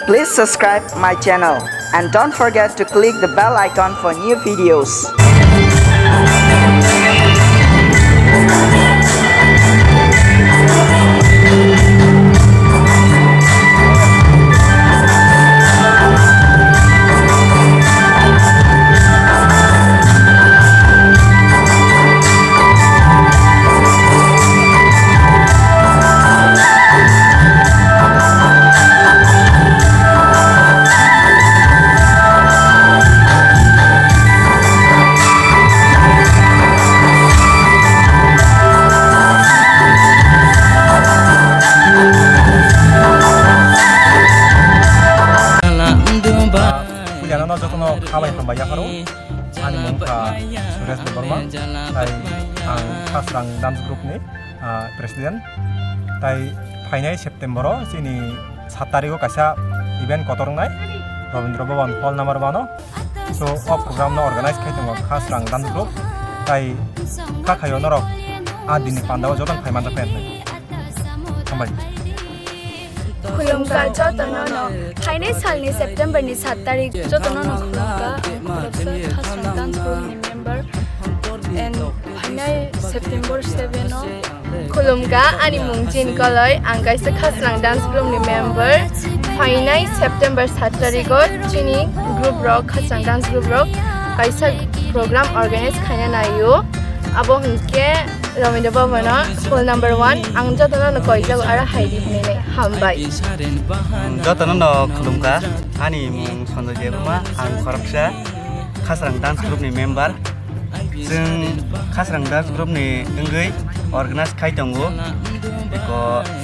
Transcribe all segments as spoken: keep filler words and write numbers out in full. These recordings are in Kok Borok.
Please subscribe my channel and don't forget to click the bell icon for new videos. Puilano no jotono kha bai hambai yapharo. Ani mung kha Suresh Debbarma, tai ang Khasrang Dance Group ni, ah, President. Tai phainai September o chini sat tarikh o kaisa event kotor wngnai Rabindra Bhavan Hall number one o. So, o program no organize khai tongo Khasrang Dance Group. Tai kha khaio norok a dini panda o jotono phai manjak nai. Hambai. Khulumkha jotono no. Phainai salni September ni sat tarikh jotono no khulumkha. Ang khoroksa Khasrang Dance Group ni member. And phainai September seven o. Khulumkha, ani mung Chin Koloi, ang kaisa Khasrang Dance Group ni member. Phainai September sat tarikh o chini group rok, Khasrang Dance Group rok kaisa program organize khaina naio. Abo hwnkhe Rabindra Bhavan o hall number one, ang jotono no koijago aro hai di hinwi nai. Hambai. Jotono no khulumkha, ani mung Sanjoy Debbarma, ang khoroksa Khasrang Dance Group ni member. Chwng Khasrang Dance Group ni wngwi organize khai tongo. Eko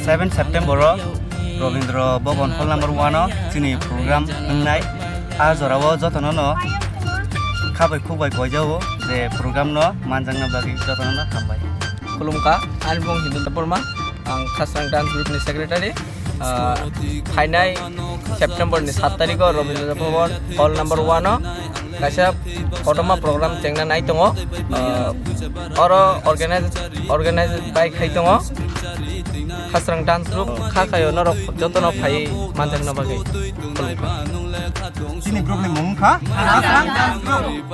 seven September o Rabindra Bhavan Hall number one o chini program wngnai. A jora o jotono no kha bai khuk bai koijago je program no manjakna bagwi jotono no hambai. Khulumkha, ani mung Hindu Debbarma, ang Khasrang Dance Group ni secretary. Ah, phainai September ni sat tarikh o Rabindra Bhavan Hall number one o kaisa kotorma program chengna nai tongo. Ah, oro organize, organize bai khai tongo Khasrang Dance Group. Kha khaio norok jotono phai manjakna bagwi. Chini group ni mung kha Khasrang Dance Group.